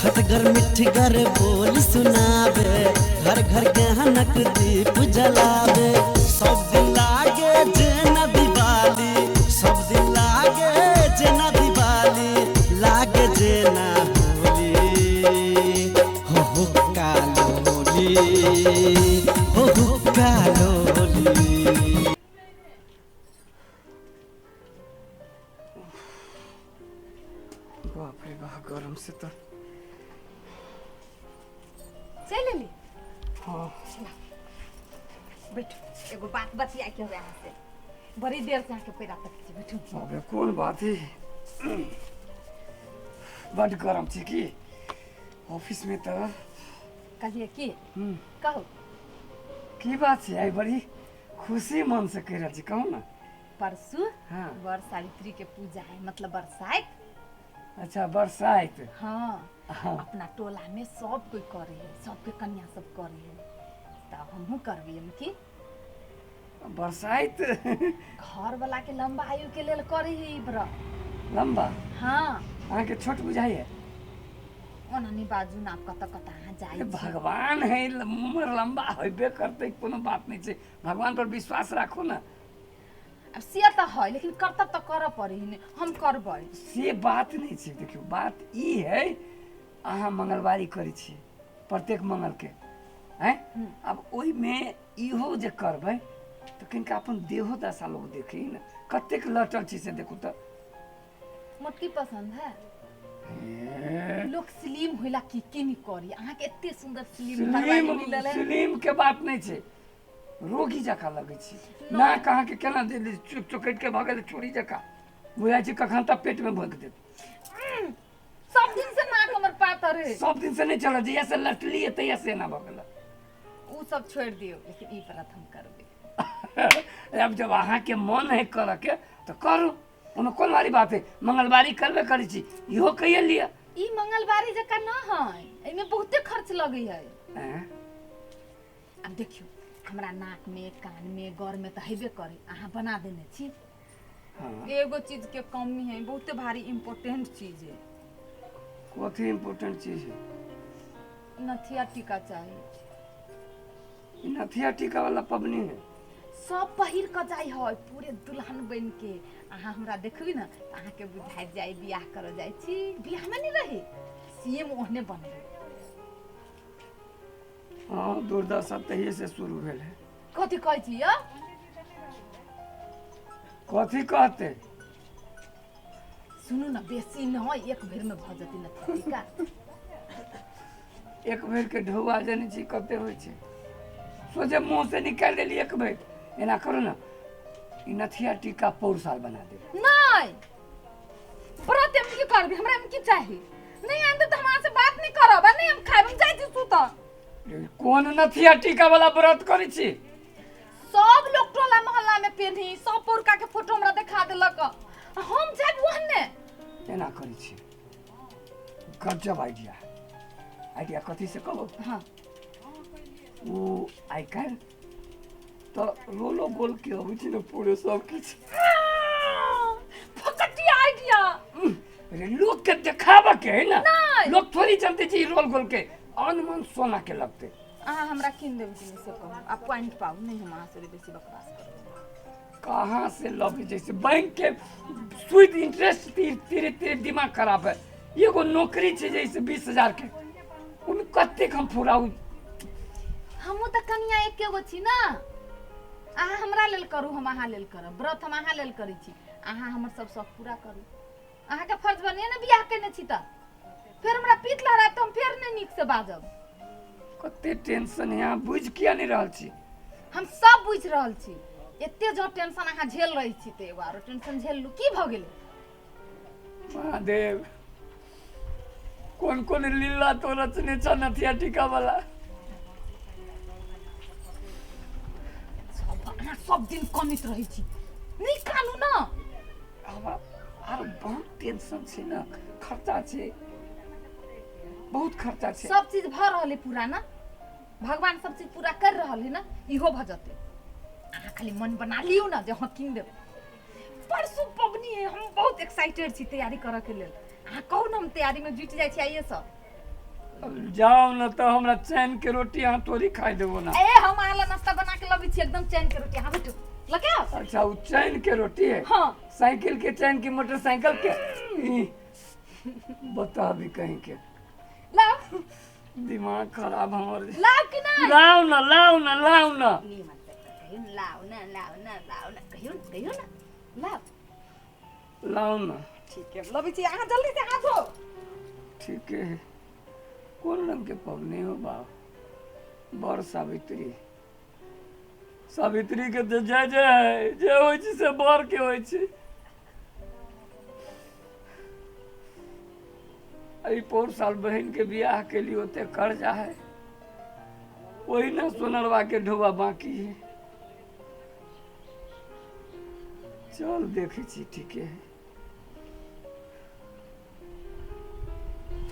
खटगर मिठगर बोल सुनावे, घर घर ज्ञानक दीप जलावे। सब दिन लागे जेना दिवाली, सब दिन लागे जेना दिवाली, लागे जेना होली। हो हो कालोली, हो हो कालोली। बाप रे बाप, गरम से तो चलि एली। हाँ। बैठू, एगो बात बतिया के हुए अहाँ से। बड़ी देर से अहाँके पैरा तक छी, बैठू। बाप रे, कोन बात है? बड गरम छै की ऑफिस में तऽ। कहलिए की, कहू। की बात छै? आइ बड़ी खुशी मन से कहि रहल छी, कहू ने। परसू हाँ। वर सावित्री के पूजा है, मतलब बरसाइत। अच्छा, बरसाइत। हाँ। हाँ। अपना टोला में सब कोई करे है, सबके कन्या सब करे है, तब हमहूँ करबै हम की। बरसाइत। घर वाला के लंबा आयु के लेल करे है ई व्रत। लंबा? हाँ। अहाँके छोट बुझाइए? ओना नहि बाजू ने, आब कतऽ कतऽ अहाँ जाइ अरे छी। भगवान है, उम्र लंबा होबे करतै, कोनो बात नहि छै। भगवान पर विश्वास राखू ने। आब से तऽ है, लेकिन कर्तव्य तऽ करऽ पड़ै है ने, हम करबै। से बात नहि छै। देखियौ, बात ई है, अहाँ मंगलवारी करै छियै प्रत्येक मंगलके, आँय? आब ओहिमे इहो जे करबै तऽ कनिका अपन देहो दशा लोक देखै ने, कतेक लटल छै से देखू तऽ। मोटकी पसंद है? हे, लोग स्लिम होला की की नहीं करी, अहाँ के एते सुंदर स्लिम घरवाली स्लिम मिलल है। स्लिम के बात नहि छै, रोगी जकाँ लगै छै। नाक अहाँके केना चोकटि के भऽ गेल, चूड़ी जकाँ बुझाइ छै, कखन तक पेटमे भोंकि देत। सब दिन से नाक हमर पातर है। सब दिन से नहि चलत, जहिया से लटलियै तहिया से एना भऽ गेल। उ सब छोड़ दियौ, लेकिन ई व्रत हम करबै। आब जब अहाँके मन है करऽ के तऽ करू, ओहिमे कोन वाली बात है? मंगलवारी करबे करै छी, इहो कहिए लिअ। ई मंगलवारी जकाँ न है, एहिमे बहुते खर्च लगै है। आँय? आब देखियौ, हमरा नाक में, कान में, गर में तऽ हेबे करे, अहाँ बना देने छी। हाँ। एगो चीज के कमी है, बहुते भारी इम्पोर्टेंट चीज है। कथी इम्पोर्टेंट चीज है? नथिया टीका चाहिए। ई नथिया टीका वाला पबनी है? सब पहिर कऽ जाइ है पूरे दुल्हन बन के। अहाँ हमरा देखबी ने तऽ अहाँके बुझाइ जाइ बियाह करऽ जाइ छी। बियाह में नहीं रही, सेम ओहने बनबै। हाँ, दुर्दशा तहिए से शुरू भेल है। कथी कहै छी यौ? कथी कहते? सुनू ने, बेसी न, एक भरि में भऽ जेतै नथिया टीका। एक भरि के ढौआ जानै छी कते होइ छै? सोझे मुँह से निकालि देली एक भरि। एना करू ने, ई नथिया टीका पौर साल बना देब। नहीं, व्रत हम की करबी? हमरा में की चाही? नहीं आन तऽ हम अहाँ से बात नहीं करब आ नहीं हम खायब, हम जाइ छी सुतऽ। कोन नथिया टीका वाला व्रत करै छी? सब लोग टोला मोहल्ला में पेन्ही, सब पौरका के फोटो हमरा देखा देलक, आ हम जायब ओहने। एना करै छी, गजब आइडिया। आइडिया कथी से कहू? हाँ। ओ आइ काल्हि तऽ रोलो गोल के अबै छै ने पूरे सब किछु। फकटिया आइडिया। अरे, लोग के देखाबऽ के है ने। नहि। लोग थोड़ी जानते छै ई रोल गोल के, अनमन सोना के लगते। अहाँ हमरा कीन देब कि नहि से कहू, आ पॉइंट पाउ। नहीं, हम अहाँ से बेसी बकवास करब। कहाँ से लबे? जैसे बैंक के सुद इंटरेस्ट तीरे तीरे दिमाग खराब है। एगो नौकरी छै जैसे 20,000 के, ओहिमे कतेक हम फुराउ? हमहूँ तऽ कनिया एके गो छी ने। अहाँ हमरा लेल करू, हम अहाँ लेल करब। व्रत हम अहाँ लेल करै छी, अहाँ हमर सब शौक पूरा करू। अहाँके फर्ज बनिए ने, बियाह केने छी तऽ। फेर हमरा पीठ लहरायब तऽ हम फेर नहि नीक से बाजब। कते टेंशन है, अहाँ बुझि किया नहि रहल छी? हम सब बुझि रहल छी। एते जँ टेंशन अहाँ झेल रहै छी तऽ एगो आरो टेंशन झेल लू, की भऽ गेलै? महादेव, कोन कोन लीला तो रचने छ नथिया टीका वाला। सब अहाँ सब दिन कनैत रहै छी, नहि कानू ने। हमरा आर बहुत टेंशन छै ने, खर्चा छै, बहुत खर्चा छै। सब चीज भऽ रहल है पूरा ने, भगवान सब चीज पूरा कर रहल है ने, इहो भऽ जेतै। अहाँ खाली मन बना लियौ ने जे हाँ, कीन देब। परसू पबनी है, हम बहुत एक्साइटेड छी तैयारी करऽ के लेल। अहाँ कहू ने, हम तैयारी में जुटि जाइ छी आइए सब। अब जाओ न तऽ हमरा चैन के रोटी अहाँ तोरी खाइ देबो ना। ए हम अहाँ ला नाश्ता बना के लबै छी एकदम चैन के रोटी, अहाँ बैठू लगे आओ। अच्छा वो चैन के रोटी है? हाँ। साइकिल के चैन की मोटरसाइकिल के? ई, बता भी कहीं के। लाओ। दिमाग खराब हमर। लाओ कि नहीं? लाओ ना, लाओ ना, लाओ ना। नीमन से कहियो न, लाओ ना, लाओ ना, लाओ ना, कहियो न, कहियो ना, लाओ। लाओ ना। ठीक है, लबै छी, अहाँ जल्दी से हाथ धो। ठीक है। कोन रंग के पबनी हो बाप? बड़ सावित्री। सावित्री के तो जय जय है, जे होइ छै से बड़ के होइ छै। एहि पौर साल बहिन के बियाह के लिए ओते कर्जा है, वही ना सोनरवा के ढोबा बाकी है। चल देखे छी, ठीके है।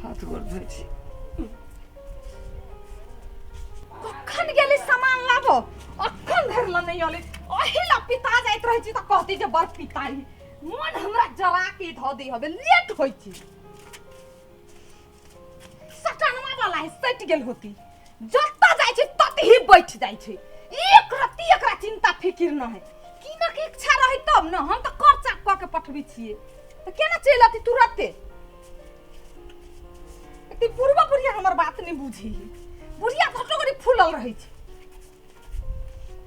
हाथ गोर धोइ छी। कखन गेली सामान लाबो, अखन धरि ल नहि अलै। ओही ला पिता जाइत रहै छी तऽ कहती जे बड़ पिताई, मन हमरा जरा के धऽ दै हबे, लेट होइ छी। सटनवा वाला है सटि गेल होती, जतऽ जाइ छै ततही बैठ जाइ छै, एक रत्ती एकरा चिंता फिकिर न है। कीनऽ के इच्छा रहै तब न, हम तऽ कर चाक कऽ के पठबै छियै तऽ केना चलि अती तुरते। एते बुढ़बा बुढ़िया हमर बात नहि बुझी है, बुढ़िया घटो फूलल रहै छै।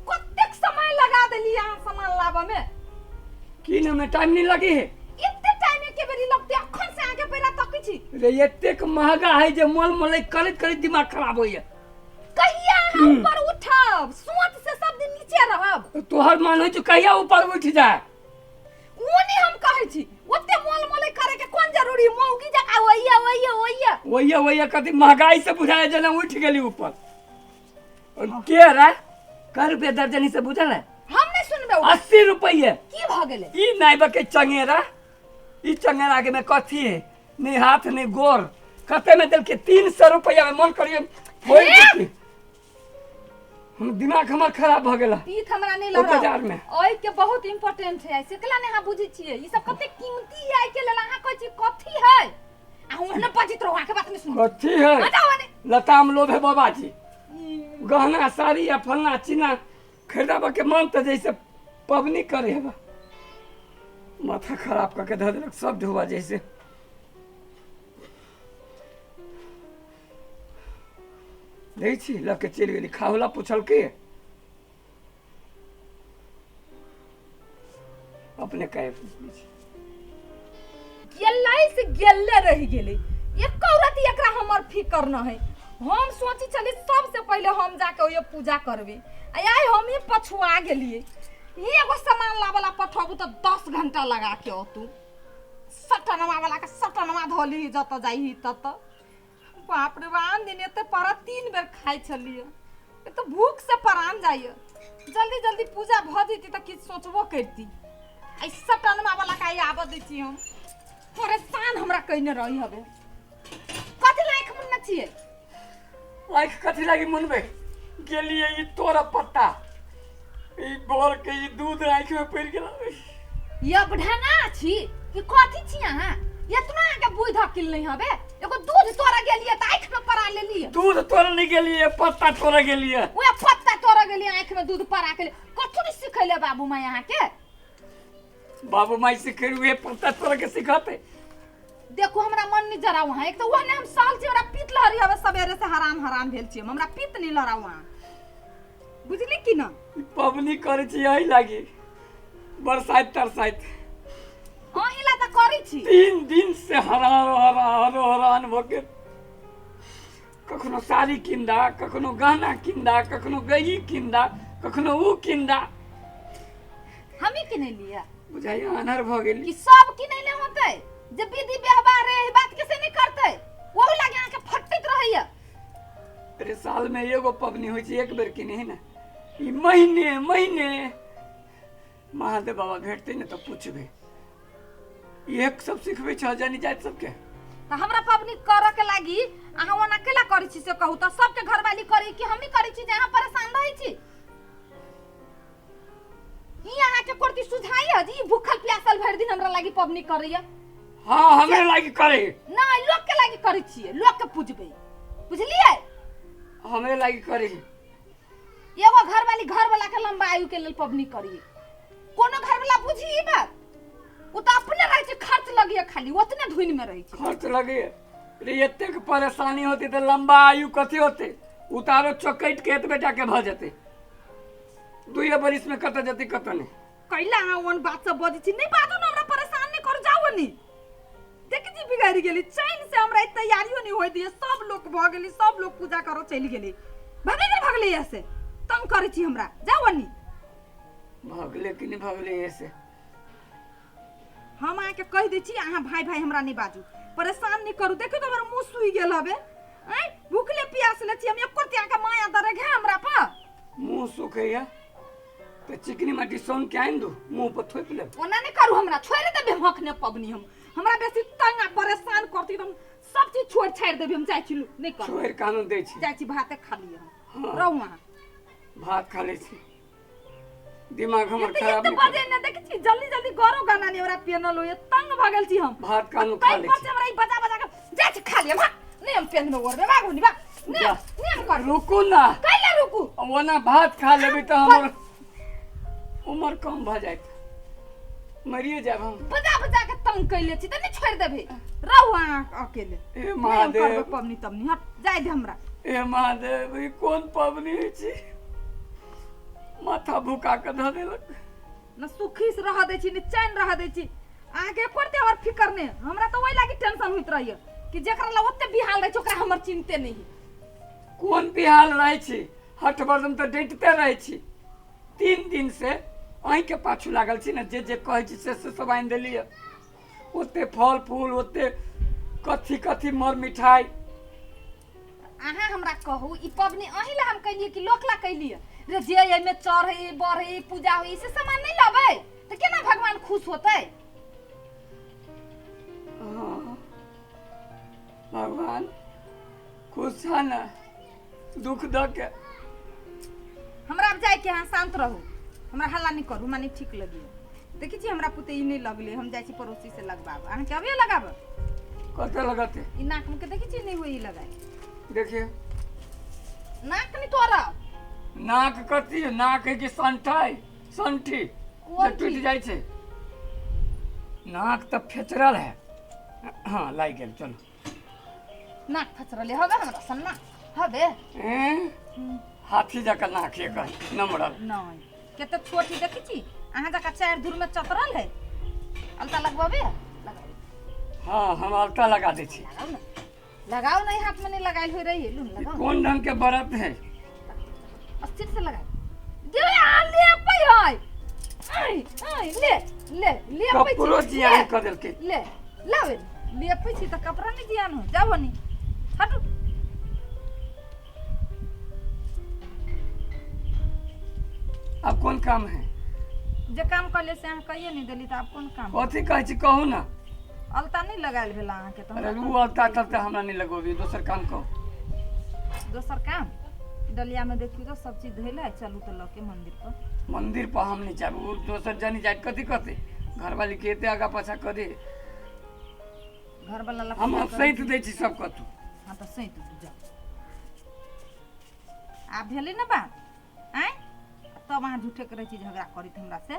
कतेक समय लगा देलियै अहाँ सामान लाबऽ में? की में टाइम नहीं लगी है? एते टाइम एके बेरी लगते, अखन से अहाँके पैरा तकै छी। रे एतेक महगा है जे मोल मोलै करैत करैत दिमाग खराब होइया। कहिया अहाँ ऊपर उठब? सोच से सब दिन नीचे रहब। तोहर मन होइ छौ कहिया ऊपर उठि जाए? ओ नहि हम कहै छी, ओते मोल मोलै करे के कोन जरूरी, मौगी जकाँ ओइया ओइया ओइया ओइया ओइया कथी महगाई से बुझाय जेना उठि गेली ऊपर। के रे कै रुपये दर्जन से बुझल है? हम नहि सुनबै। 80 रुपये। की भऽ गेलै? ई नाइबा के चंगेरा, ई चंगेरा के में कथी है? नहीं हाथ नहीं गोर। कते में देलके 300 रुपया में। मन करिए फोड़ि देती। हम दिमाग हमर खराब भऽ गेल। पीठ हमरा नहि ओ लड़ा बाजार में। ओहि के बहुत इम्पोर्टेंट है, से केला नहि अहाँ बुझै छियै। ई सब कते कीमती है, के लेल अहाँ कहै छी कथी है? अहाँ ओहने बजैत रहू, अहाँके बात नहि सुनू। कथी है? हटाउ ओने। लताम लोभ है बाबाजी, गहना साड़ी या फलना चिन्ना खरीदाबऽ के मन तऽ जैसे पबनी करे हेबा। माथा खराब कऽ के धऽ देलक सब ढोबा जैसे। देखै छी लऽ के चलि गेली, खावला पुछलकै अपने कहे गेलै से गेले रहि गेलै, एको रति एकरा हमर फिकर न है। हम सोची छली सबसे पहिले हम जाके ओहि पूजा करबै, आ आइ हमही पछुआ गेलियै। एगो सामान लाबऽ ला पठबू तऽ 10 घंटा लगा के औतू। सटनवा वाला के सटनवा धोली जतऽ जाइही ततऽ। बाप रे आन दिन एते पारा 3 बेर खाइ छलियै, तऽ भूख से परान जाइए। जल्दी जल्दी पूजा भऽ जैती तऽ किछु सोचबो करती। आ सटनवा वाला के आइ आबऽ दै छी हम, परेशान हमरा कयने रही हबे। कथी लायक मुन्ना छियै? आँखि कथी लागी मुनबै? गेलियै ई तोरा पत्ता, ई बर के ई दूध आँखि में पड़ि गेल। ये बुढ़ाना छी कि कथी छी अहाँ? एतना अहाँके बुद्धि अकिल नहि हबे, एगो दूध तोरा गेलियै तऽ आँखि में पड़ा लेलियै। दूध तोरा नहि गेलियै, पत्ता तोरा गेलियै। ओए पत्ता तोरा गेलियै, आँखि में दूध पड़ा के। कथी नहि सिखैले बाबू माय अहाँके? बाबू माय सिखे उहे पत्ता तोरा के सिखते। देखो हमरा मन नहीं जरा वहाँ, एक तो वह हम साल छी, हमरा पीत लहरी हवे सवेरे से हरान हरान भेल छी, हमरा पीत नहीं लहरा वहाँ, बुझली कि ना? पबनी करै छी यही लागी बरसाइत तरसाइत। अहीं ला तऽ करै छी। 3 दिन से हरान हरान हरान भऽ के कखनो साड़ी किनदा, कखनो गहना किनदा, कखनो गई किनदा, कखनो ऊ किनदा। हमी किने लिया बुझाइयो अनहर भऽ गेली। कि सब किने ले होतै जे विधि व्यवहार है, बात कैसे नहीं करतै, ओहू लागे अहाँके फटैत रहैया। अरे साल में एगो पबनी होइ छै, एक बेर किने है ना, ई महीने महीने महादेव बाबा भेटतै ने तऽ पूछबै। एक सब सिखबै छ जानी जात सबके। तऽ हमरा पबनी करऽ के लागी अहाँ ओना केला करै छी से कहू तऽ? सबके घरवाली करै कि हमही करै छी जे अहाँ परेशान रहै छी? ई अहाँके कोरती सुझाइया जे ई भूखल प्यासल भरि दिन हमरा लागी पबनी करैया? हाँ हमरे लागी करे नहीं, लोग के लागी करै छियै, लोग के पूजबै। बुझलियै? हमरे लागी करी। एगो घरवाली घरवाला के लंबा आयु के लेल पबनी करी, कोनो घरवाला बुझी ई बात? ओ तऽ अपने रहै छै, खर्च लगिए खाली ओतने धुन में रहै छै। खर्च लगे रे, एतेक परेशानी होती तऽ लंबा आयु कथी होते? उतारो चौकट के एतबे टा के भऽ जेतै, दुइये बरिस में कतऽ जेतै कतऽ नहि। कैला अहाँ ओहन बात सब बजै छी? नहि बाजू ने, हमरा परेशान नहि करू, जाउ नी। देख जी बिगाड़ि गेली, चैन से हमरा ई तैयारियो नहि होय दिए। सब लोक भऽ गेली, सब लोक पूजा करो चलि गेली, भगले गेल, भगले ऐसे तंग करै छी हमरा, जाउ नी। भगले कि नहि भगले ऐसे? हम अहाँके कहि दै छी, अहाँ भाई भाई हमरा नहि बाजू, परेशान नहि करू। देखियौ तऽ हमर मुँह सुइ गेल हबे, आँय भूखले प्यासले छी हम, एको रत्ती अहाँके माया दरग है हमरा पर? मुँह सुखैया तऽ चिकनी माटी सोन के आनि दू, मुँह पर थोपि लेब। ओना नहि करू, हमरा छोड़ि देबै हम अखने पबनी, हम हमरा बेसी तंग आ परेशान करती तऽ हम सब चीज छोड़ि छाड़ि देबै। हम जाइ छी, नहि करब। छोड़ि कानून दै छी? जाइ छी, भाते खा लिअ हम। हाँ। रहू अहाँ। भात खा लै छी, दिमाग हमर एते खराब एते नहि बजे ने देखै छी, जल्दी जल्दी गरो गाना नहीं हमरा पेनल होइए, तंग भऽ गेल छी हम। भात कानू खा ताहि लै पर छी। से हमरा ई बजा बजा के जाइ छी, खा लिअ भात, नहि हम पेनबे ओढ़बे, भागू नि भाग, नहि जा। नहि हम करब। रुकू ना। कैला रुकू? ओना भात खा लेबै तऽ हमर उमर कम भऽ जायत, मरिए जायब हम। बजा बजा के तंग कैले छी तऽ नहि छोड़ि देबै, रहू अहाँ अकेले। हे नहि हम महादेव। करबै पबनी तबनी, हट जाय दे हमरा। हे महादेव, ई कोन पबनी होइ छै, माथा भुका के धऽ देलक। न सुखी से रह दै छी न चैन रह दै छी, अहाँके एको रत्ती हमर फिकर नहि। हमरा तऽ ओहि लागी टेंशन होइत रहैए कि जेकरा लग ओते बिहाल रहै छै ओकरा हमर चिन्ते नहि है। कोन बिहाल रहै छी? हठ बर्दम तऽ डटिते रहै छी। 3 दिन से अहीँके पाछू लागल छी ने, जे जे कहै छी से से सब आनि देलियै, ओते फल फूल, ओते कथी कथी मर मिठाई। अहाँ हमरा कहू, ई पबनी अहीं ला हम कैलियै कि लोक ला कैलियै? रे जे एहिमे चढ़ै बढ़ै पूजा होइ से सामान नहि लबै तऽ केना भगवान खुश होतै? हाँ, भगवान खुश छा ने दुख दऽ के। हमरा आब जाइके, अहाँ शान्त रहू, हमरा हल्ला नहि करू, हमरा नहि ठीक लगिए। देखै छी हमरा पुते ई नहि लगलै, हम जाइ छी पड़ोसी से लगबाब। अहाँके अबियो लगाब? कतऽ लगतै? ई नाक में के देखै छी नहि होई लगाय। देखिए। नाक नहीं तोड़ब। नाक कथी? नाक है कि संठाई संठी कोन जे टूटि चीज? जाइ छै। नाक तऽ फेचरल है। हाँ लागि गेल, चलू। नाक फचरले हबे हमरा सन्ना हबे। एँ, हाथी जकाँ नाक एकर नमरल। नहीं कते छोट ही देखै छी, अहाँ जकाँ चारि धुर में चतरल है। अलता लगबाबे, लगाबे। हाँ हम अलता लगा दै छी। लगाओ ना, लगाओ, नहीं हाथ में नहीं लगाइल हो रही है, लू ई लगाओ। कोन ढंग के व्रत है? अस्थिर से लगाओ दे आ ले पै है, आइ आइ ले ले ले पै छी, कपड़ो ले, जियान कऽ देलकै। ले लावे ले पै छी तऽ कपड़ा नहीं जियान हो, जाओ नी हटू। आब कोन काम है? जे काम कहले से अहाँ कहिए नहीं देली, तऽ आब कोन काम? कथी कहै छी कहू ना। अलता नहीं लगायल भेल अहाँके तऽ? अरे हमरा उ अलता तलता हमरा नहि लगोबी, दोसर काम कहू। दोसर काम डलिया में देखियौ तऽ सब चीज धैल है, चलू तऽ लऽ के मंदिर पर। मंदिर पर हम नहीं जाब, उ दोसर जनी जाए कथी कहते? घरवाली के एते आगा पाछा करे। घर वाला ला हम पूजा करै सैत छी। दै छी सब कतू। हाँ तऽ सैत दू, जाउ। आब भेलै ने बात? आँय तब अहाँ झूठे करै छी झगड़ा करैत हमरा से।